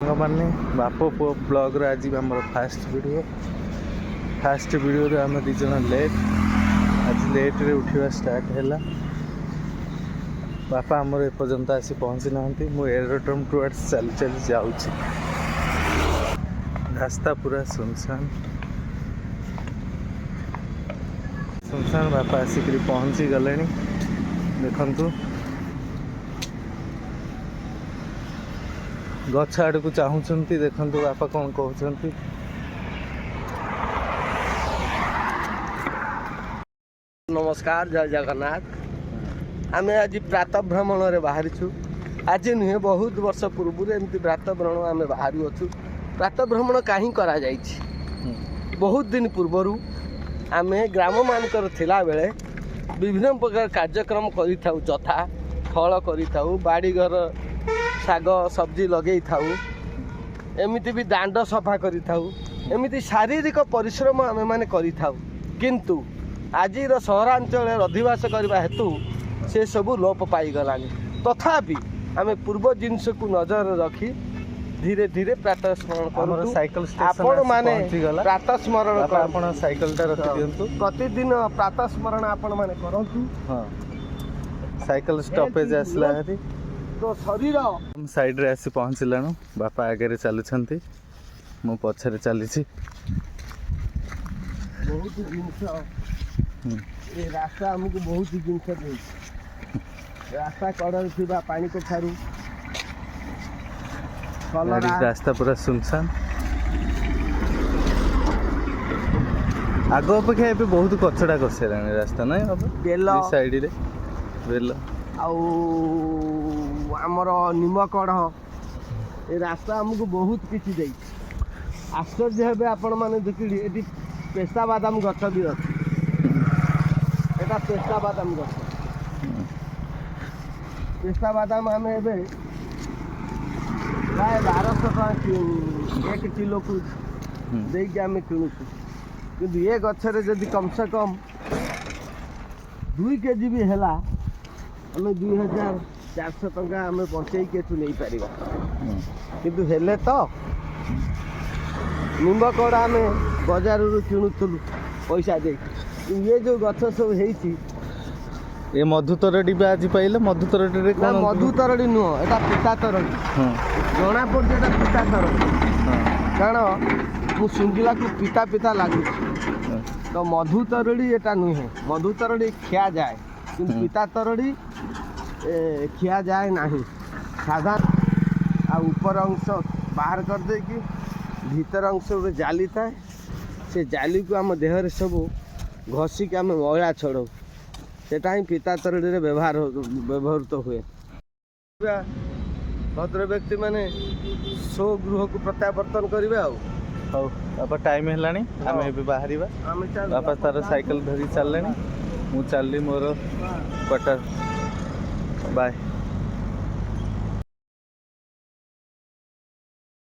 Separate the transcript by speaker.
Speaker 1: ସାଙ୍ଗମାନେ, ବାପ ପୁଅ ବ୍ଲଗ୍ର ଆଜି ଆମର ଫାଷ୍ଟ ଭିଡ଼ିଓ। ଫାଷ୍ଟ ଭିଡ଼ିଓରେ ଆମେ ଦୁଇ ଜଣ ଲେଟ୍, ଆଜି ଲେଟ୍ରେ ଉଠିବା ଷ୍ଟାର୍ଟ ହେଲା। ବାପା ଆମର ଏପର୍ଯ୍ୟନ୍ତ ଆସି ପହଞ୍ଚି ନାହାନ୍ତି। ମୁଁ ଏରୋଡ୍ରମ୍ ଟୁୱାର୍ଡ଼ସ୍ ଚାଲି ଚାଲି ଯାଉଛି। ରାସ୍ତା ପୁରା ସୁନସାନ ସୁନସାନ। ବାପା ଆସିକରି ପହଞ୍ଚି ଗଲେଣି। ଦେଖନ୍ତୁ, ଗଛ ଆଡ଼କୁ ଚାହୁଁଛନ୍ତି। ଦେଖନ୍ତୁ ବାପା କ'ଣ କହୁଛନ୍ତି।
Speaker 2: ନମସ୍କାର, ଜୟ ଜଗନ୍ନାଥ। ଆମେ ଆଜି ପ୍ରାତଃ ଭ୍ରମଣରେ ବାହାରିଛୁ। ଆଜି ନୁହେଁ, ବହୁତ ବର୍ଷ ପୂର୍ବରୁ ଏମିତି ପ୍ରାତଃ ଭ୍ରମଣ ଆମେ ବାହାରୁଅଛୁ। ପ୍ରାତଃ ଭ୍ରମଣ କାହିଁ କରାଯାଇଛି? ବହୁତ ଦିନ ପୂର୍ବରୁ ଆମେ ଗ୍ରାମମାନଙ୍କରେ ଥିଲାବେଳେ ବିଭିନ୍ନ ପ୍ରକାର କାର୍ଯ୍ୟକ୍ରମ କରିଥାଉ, ଯଥା ଫଳ କରିଥାଉ, ବାଡ଼ିଘର ଶାଗ ସବଜି ଲଗେଇଥାଉ, ଏମିତି ବି ଦାଣ୍ଡ ସଫା କରିଥାଉ, ଏମିତି ଶାରୀରିକ ପରିଶ୍ରମ ଆମେମାନେ କରିଥାଉ। କିନ୍ତୁ ଆଜିର ସହରାଞ୍ଚଳରେ ଅଧିବାସ କରିବା ହେତୁ ସେସବୁ ଲୋପ ପାଇଗଲାଣି। ତଥାପି ଆମେ ପୂର୍ବ ଜିନିଷକୁ ନଜରରେ ରଖି ଧୀରେ ଧୀରେ ପ୍ରାତଃ ସ୍ମରଣ
Speaker 1: ଆମର
Speaker 2: କରନ୍ତୁ।
Speaker 1: ସାଇକେଲ ଷ୍ଟେସନ
Speaker 2: ଆପଣମାନେ
Speaker 1: ପହଞ୍ଚିଗଲା।
Speaker 2: ପ୍ରାତଃ ସ୍ମରଣ
Speaker 1: ବାପା,
Speaker 2: କରନ୍ତୁ।
Speaker 1: ଆପଣ ସାଇକେଲଟା ରଖିଦିଅନ୍ତୁ।
Speaker 2: ପ୍ରତିଦିନ ପ୍ରାତଃ ସ୍ମରଣ ଆପଣମାନେ କରନ୍ତୁ।
Speaker 1: ହଁ, ସାଇକେଲ ଷ୍ଟପେଜ ଆସିଲା ଭାରି।
Speaker 2: ତ ଶରୀର
Speaker 1: ସାଇଡ଼ରେ ଆସି ପହଞ୍ଚିଲାଣୁ। ବାପା ଆଗରେ ଚାଲୁଛନ୍ତି, ମୁଁ ପଛରେ ଚାଲିଛି।
Speaker 2: ବହୁତ ଜିନିଷ ଏ ରାସ୍ତା ଆମକୁ ବହୁତ ଜିନିଷ ଦେଇଛି। ରାସ୍ତା କଡ଼ରେ ଥିବା ପାଣି କଖାରୁ,
Speaker 1: ଗାଡ଼ି
Speaker 2: କଲରା।
Speaker 1: ରାସ୍ତା ପୁରା ସୁନସାନ। ଆଗ ଅପେକ୍ଷା ଏବେ ବହୁତ କଚଡ଼ା କରିସାରିଲାଣି ରାସ୍ତା, ନାଇଁ ବାପା?
Speaker 2: ବେଲ।
Speaker 1: ଦି ସାଇଡ଼ରେ ବେଲ।
Speaker 2: ଆଉ ଆମର ନିମକଢ଼। ଏ ରାସ୍ତା ଆମକୁ ବହୁତ କିଛି ଦେଇଛି। ଆଶ୍ଚର୍ଯ୍ୟ ହେବେ ଆପଣମାନେ ଦେଖିଲି, ଏଠି ପେସ୍ତା ବାଦାମ ଗଛ ବି ଅଛି। ଏଟା ପେସ୍ତା ବାଦାମ ଗଛ। ପେସ୍ତା ବାଦାମ ଆମେ ଏବେ ପ୍ରାୟ 1200 ଟଙ୍କା 1 କିଲୋକୁ ଦେଇକି ଆମେ କିଣୁଛୁ। କିନ୍ତୁ ଏ ଗଛରେ ଯଦି କମ୍ ସେ କମ୍ 2 କେଜି ବି ହେଲା, ଆମେ 2400 ଟଙ୍କା ଆମେ ବଞ୍ଚେଇକି ଏଠୁ ନେଇପାରିବା। କିନ୍ତୁ ହେଲେ ତ ନିମ୍ବ କଢ଼ ଆମେ ବଜାରରୁ କିଣୁଥିଲୁ ପଇସା ଦେଇକି। କିନ୍ତୁ ଏ ଯେଉଁ ଗଛ ସବୁ ହେଇଛି।
Speaker 1: ଏ ମଧୁ ତରଡ଼ି ବି ଆଜି ପାଇଲେ। ମଧୁ ତରଡ଼ିରେ
Speaker 2: ନା,
Speaker 1: କ'ଣ?
Speaker 2: ମଧୁ ତରଡ଼ି ନୁହଁ, ଏଟା ପିତା ତରଡ଼ି। ଜଣା ପଡ଼ୁଛି ଏଟା ପିତା ତରଡ଼ି, କାରଣ ମୁଁ ଶୁଙ୍ଘିଲାକୁ ପିତା ପିତା ଲାଗୁଛି। ତ ମଧୁ ତରଡ଼ି ଏଟା ନୁହେଁ। ମଧୁ ତରଡ଼ି ଖିଆଯାଏ, କିନ୍ତୁ ପିତା ତରଡ଼ି ଖିଆଯାଏ ନାହିଁ। ସାଧା ଆଉ ଉପର ଅଂଶ ବାହାର କରିଦେଇକି ଭିତର ଅଂଶ ଗୋଟେ ଜାଲି ଥାଏ। ସେ ଜାଲିକୁ ଆମ ଦେହରେ ସବୁ ଘଷିକି ଆମେ ମଇଳା ଛଡ଼ଉ। ସେଟା ହିଁ ପିତା ତରଡ଼ିରେ ବ୍ୟବହୃତ ହୁଏ। ଭଦ୍ର ବ୍ୟକ୍ତିମାନେ ସ୍ୱଗୃହକୁ ପ୍ରତ୍ୟାବର୍ତ୍ତନ କରିବେ ଆଉ
Speaker 1: ହଉ ବାପା, ଟାଇମ୍ ହେଲାଣି, ଆମେ ଏବେ ବାହାରିବା।
Speaker 2: ଆମେ
Speaker 1: ବାପା ତାର ସାଇକେଲ ଧରି ଚାଲିଲେଣି, ମୁଁ ଚାଲିଲି ମୋର କ୍ୱାର୍ଟର। ବାଏ।